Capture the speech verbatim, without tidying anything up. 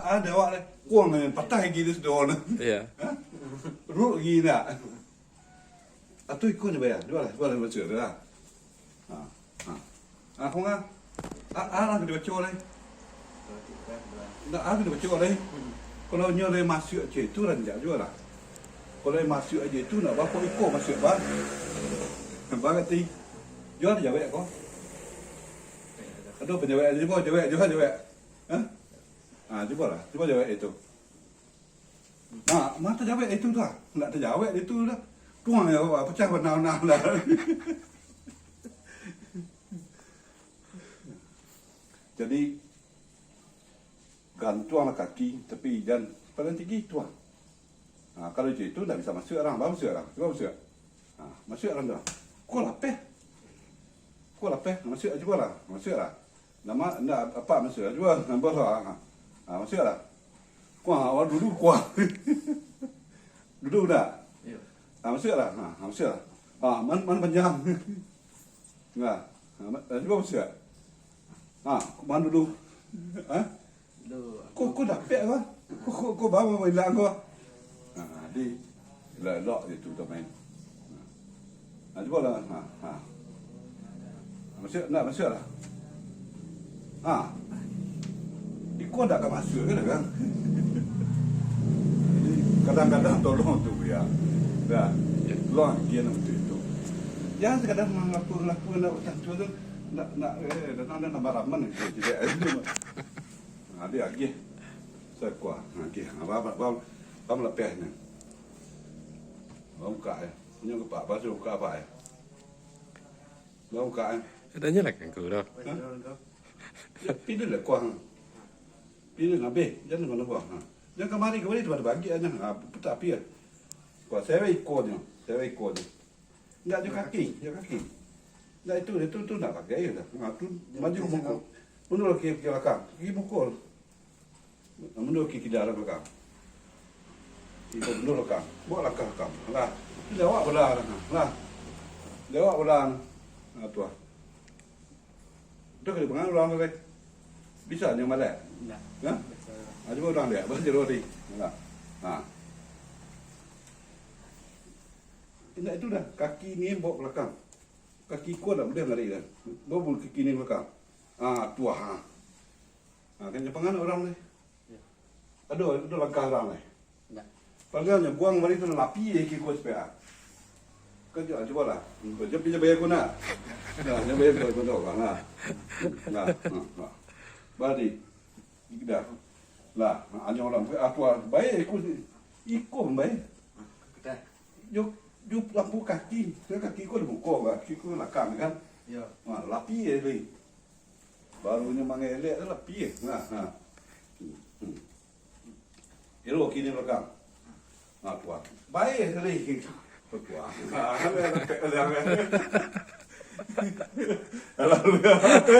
Ado awak lai. Kuang lai, patah gigi tu sudah. Iyo. Ha? Ruk gigi nak. Atau iko ni bayar. Jual lah, jual lah, jual lah. Ha. Ha. Ha, kau ngah. Ah, ah, lah kena baco lai. Ndak, ah, kena baco lai. Kalau nyo lai masuak cak itu, ranjak juo lah. Kalau lai masuak cak itu, ndak barapo iko masuak, bang. Bang, ngarati. Juo lah jawek ko. Aduh, pajawek aja, juo, jawek, juo, jawek. Ha? Ah, cubo lah, cubo jawek itu. Nah, mah tajawek itu tu lah. Ndak tajawek itu lah. Tuang ya, pacah bana-bana lah. Jadi, gantuang lah kaki, tapi jan paling tinggi tu lah. Ha, kalau cak itu, ndak bisa masuak urang. Ba masuak urang. Cubo masuak. Ha, masuak urang tu. Ko lapeh. Ko lapeh. Masuak, cubo lah. Masuak lah. Nama, ndak, apa masuak? Cubo, nampak lah. Ha. Ha, masuak lah. Kuah, awak dulu kuah. Dulu ndak? Iyo. Ha, masuak lah. Ha, ha, masuak lah. Ha, man, man panjang. Nah, ha, ma-, ha, cubo masuak. Ha, man dulu. Ha? Ko, ko dapek ko. Ko, ko, ko bawa ilang ko. Ha, di, elok-elok je tu main. Ha, cubo lah. Ha, ha. Masuak, ndak masuak lah. Ha. Iko ndak ka masuak kan, kan? Jadi, kadang-kadang tolong tu, ya. Dah. Tolong agiah nan tu itu. Jan sakadar mangelaku-ngelaku ndak tantu tu. Ndak, ndak, eh, datang dan nambah ramen gitu. Tidak, itu. Ha, dia agiah. Sakuah, agiah. Apa, apa, apa, apa lapeh ni? Ba buka, eh. Punyo kepak, apa suruh buka apa, eh? Ba buka, eh. Kadanyo lah kangku tu. Ha? Ya, pilih lah kuah. Pilih lah, beh. Jangan mana kuah. Ha. Jangan kamari, kamari tu pada bagi aja. Ha, putar api, eh. Kuah, sewek ikonyo. Sewek ikonyo. Ndak jo kaki, jo kaki. Ndak itu, itu, tu ndak pakai dah. Ha, tu maju mukul. Mundur ke, ke belakang. Pergi mukul. Mundur ke kida lah belakang. Itu mundur belakang. Bawa langkah belakang. Lah. Lewat bola lah. Lah. Lewat bola. Ha, tu lah. Dah kali pangan urang tu, kan? Bisa nyo malak? Ndak. Ha? Bisa. Ha, cubo urang liek. Baca dulu tadi. Nah. Ha. Indak itu dah. Kaki ni bawa belakang. Kaki ko dak buliah lari dah. Bawa bulu kaki ni belakang. Ha, tu ah. Ha. Ha, kan japangan urang ni. Ya. Aduh, itu langkah urang ni. Ndak. Padahal nyo buang bari tu lapi je kaki ko sepea. Kan cubo, cubo lah. Cubo, cubo bayar ko nak. Nah, nyo bayar ko nak. Nah. Nah, nah, nah. Bari. Dah. Lah, hanyo urang, ah, tu, ah, bae iko, iko bae. Dah. Yo, yo lampu kaki. Kan kaki ko dibuko, kaki ko lakang kan. Yo. Ha, lapi je tadi. Baru nyo mangelek tu lapi je. Ha, ha. Hmm, hmm. Elok kini belakang. Ha, tu, ah. Bae tadi. Alah, alah, alah.